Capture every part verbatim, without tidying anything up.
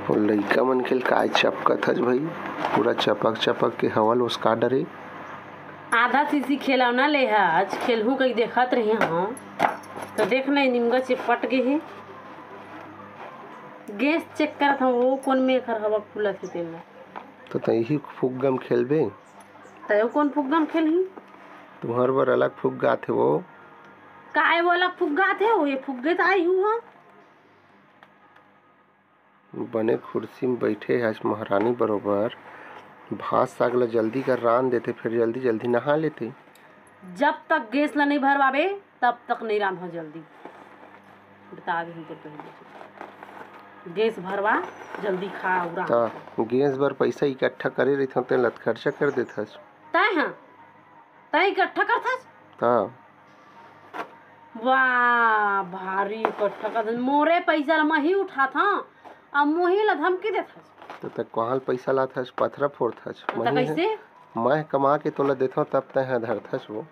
वो लइका मन के काय चपकत हस भाई, पूरा चपक चपक के हवा ल ओसका डरे। आधा शीशी खेलौना ले हस, खेलहूँ कही देखत रही हूँ, तो देख नहीं निमगा चिपट गे हे। गैस चेक करत हूँ, वो कोन में एखर हवा खुलत हे तेन ला। तो तैं इही फुग्गा म खेलबे? तैं कोन फुग्गा म खेलही? तुहर बर अलग फुग्गा आथे वो। काय वो अलग फुग्गा आथे वो? ये फुग्गे तो आई हूँ हाँ। बने खुर्सी म बइठे हस महारानी बरोबर। भात साग ल जल्दी कर रांध देते, फिर जल्दी जल्दी नहा लेते। जब तक गैस ल नहीं भरवाबे, तब तक नहीं रांधो जल्दी। बता दे हमको पहले। गैस भरवा, जल्दी खा, उड़ा। त गैस बर पैसा इकट्ठा करे रहिथन, तेन ल खर्चा कर देथस। तैं हाँ, तैं इकट्ठा करथस? त वाह, भारी इकट्ठा कर दे। मोरे पैसा ल मही उठात हूँ, अब मोही ल धमकी देथस। त तैं कहाँ ल पैसा लाथस, पथरा फोड़थस? त मही ह। कैसे? मैं कमा के तोला देथव, तब तैं ह धरथस वो।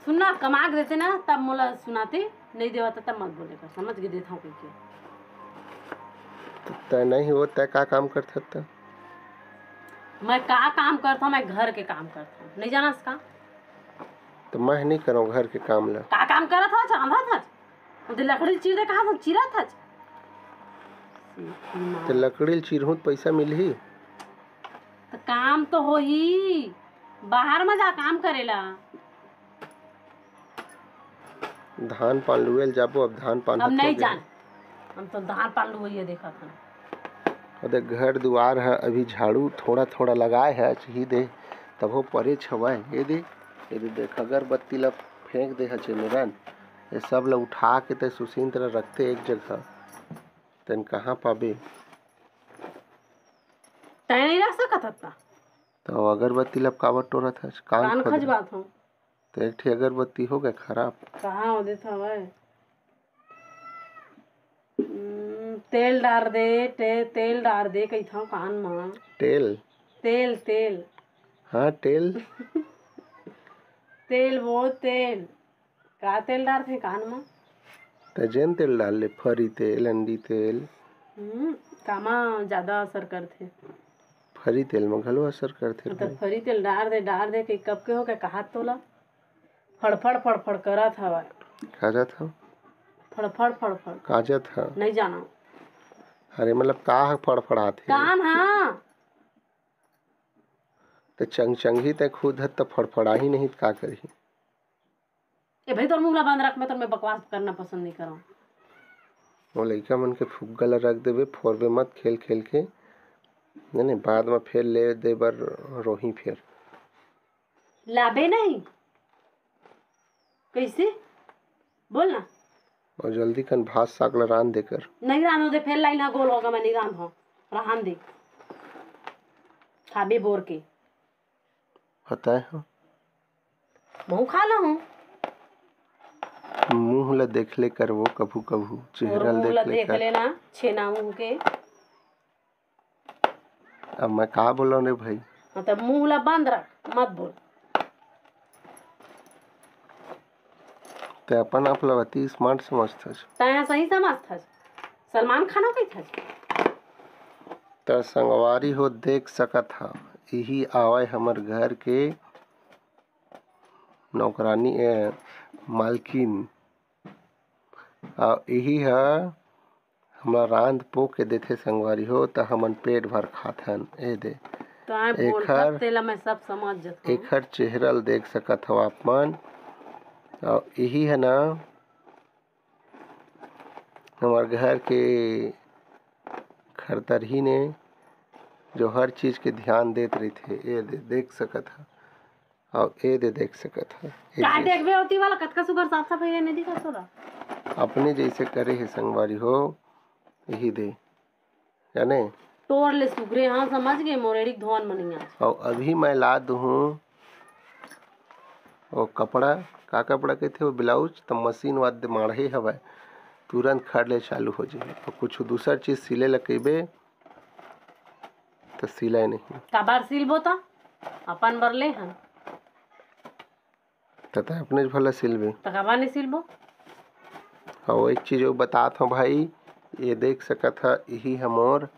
सुन ना, कमा के देते ना, तब मोला सुनाते, नहीं देवा त तब मत बोले कर, समझ के देथव कह के। त तैं नहीं हो, तैं का काम करथस त? मैं का काम करथव? मैं घर के काम करथव, नहीं जानस का? त मैं नहीं करव घर के काम ला। का काम करत हस? रांधत हस? ओदे लकड़ी चीर दे, कहाँ से चीरत हस? त लकड़ी ल चीरहूँ त पैसा मिलही? त काम तो होही, बाहर में जा काम करेला। धान पान लुए ल जाबो, अब धान पान अब ह नहीं थोक जान, हम तो धान पान लुए देखत हन। ओदे घर दुआर ह अभी झाड़ू थोड़ा थोड़ा लगाए ह, चही दे, तभो परे छवय। ये दे, ये दे देख, अगरबत्ती ला फेंक दे ह चेमेरन, ये सब ला उठा के तैं सुशील तेला रखते एक जगह, तेन कहाँ पाबे? तैं नहीं रख सकत हस त? त अगरबत्ती ला काबर टोरत हस? कान कान खोद खजवात हूँ। त एक ठे अगरबत्ती हो गए खराब। कहाँ हो देत हवय? हम्म, तेल डार दे, ते-, तेल डार दे कहिथव कान म। तेल? तेल, तेल। हाँ, तेल। तेल वो तेल। का तेल डारथे कान म? त जेन तेल डार ले, फरी तेल, अंडी तेल। हम्म, कामा ज्यादा असर करथे? फरी तेल म घलो असर करथे त भाई। फरी तेल डार दे, डार दे, कई कब के हो के कहात तोला? फड़फड़, फड़फड़ करत हवय। काजत हव? फड़फड़, फड़फड़। काजत हव? नहीं जाना। अरे, मतलब, का ह फड़फड़ात हे? कान ह। त चंगचंगी तैं खुद ह त फड़फड़ाही नहीं त का करही? ए भाई, तोर मुंह ला बंद रख, मैं तोर में बकवास करना पसंद नहीं करव। वो लइका मन के फुग्गा ला रख देबे, फोरबे मत खेल खेल के, नहीं, नहीं, बाद में फेर ले दे बर रोही फेर। लाबे नहीं। कैसे? बोल ना। और जल्दी कन भात साग ला रांध दे कर। नहीं रांधो दे, फेर लाइन हा गोल होगा, मैं नहीं रांधो। रहन दे। खाबे बोर के। हताय हो। महू खा लो हूँ। मुंह ला देख ले कर वो कभू कभू, चेहरा ला देख ले कर। लेना, छेना मुंह के। अब मैं का बोलूं रे भाई? हाँ, तब मुंह ला बंद रख, मत बोल। ते अपन आप ला अति smart समझथस। तैं सही समझथस। सलमान खान हो कहिथस। त संगवारी हो देख सकत हा, इही आवय हमर घर के नौकरानी, ए, मालकिन। अउ इही ह हमला रांध पोक के देथे संगवारी हो, त हमन पेट भर खाथन। ए दे। तैं बोलथस, एखर, तेला मैं सब समझ जथंव। एखर चेहरा ल देख सकत हव आप मन। अउ इही ह ना, हमर घर के खरतरही ने, जो हर चीज के ध्यान देत रहिथे। ए दे, देख सकत ह। अउ ए दे देख सकत ह। ए का दे। देखबे ओती वाला कतका सुघर साफ सफाई हे, नहीं दिखत तोला? अपने जैसे करे हे संगवारी हो, यही दे। जाने? तोर ले सुघरे, हाँ, समझ गे, मोर एड़ी के धोन म नइ आय। अउ अभी मैं ला दूहूँ वो कपड़ा, का कपड़ा कहिथे वो ब्लाउज, त मशीन वाद माढ़े हवय, तुरंत खड़ ले चालू हो जाही। अउ कुछ दूसर चीज सिले ल कहिबे, त सिलय नहीं। काबर सिलबो त? अपन बर ले हन। त तैं अपनेच भला सिलबे। त काबर नहीं सिलबो? अउ एक चीज अउ बतात हंव भाई, ये देख सकत ह, इही ह मोर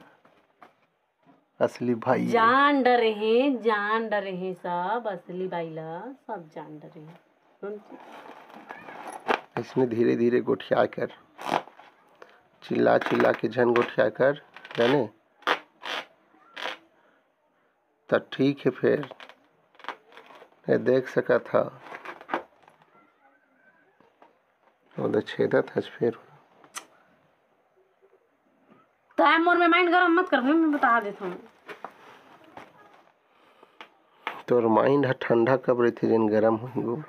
असली भाई। जान डरे हे, जान डरे हे सब, असली बाई ला सब जान डरे हे। सुन। इसने धीरे धीरे गोठिया कर, चिल्ला चिल्ला के झन गोठिया कर, जाने। त ठीक हे, फेर ये देख सकत ह, ओदे छेदत हस फेर। तैं मोर में mind गरम मत कर, मैं बता देत हूँ। तोर mind ह ठंडा कब रहिथे, जेन गरम होही वो।